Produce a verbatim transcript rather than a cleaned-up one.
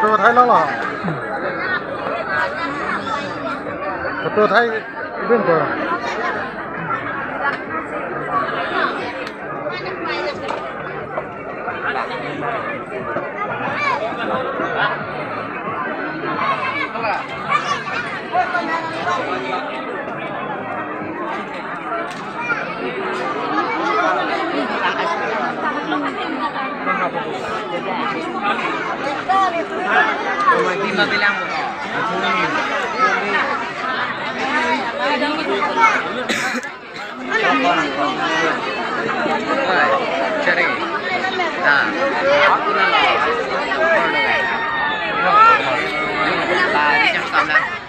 Photo thailonglo. Photo thai ibin ko. Cari. Nah. Aku nang. Tadi jam sembilan.